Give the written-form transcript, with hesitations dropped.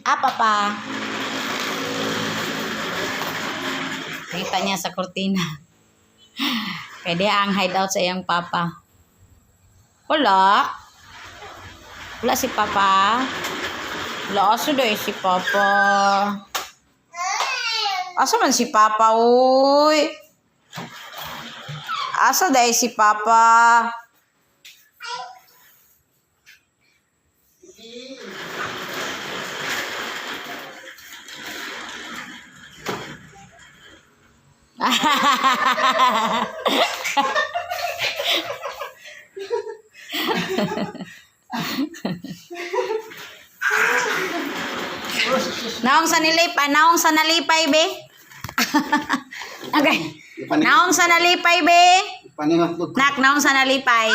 Ah, Papa. Nakita niya sa kurtina. Pwede ang hideout sa iyang papa. Wala. Wala si Papa. Wala, asa daw si Papa? Asa man si Papa, uy? Asa daw si Papa? Naong sa nilipay, naong sa nalipay, be? Okay. Naong sa nalipay, be? Paningat ko. Nak, naong sa nalipay.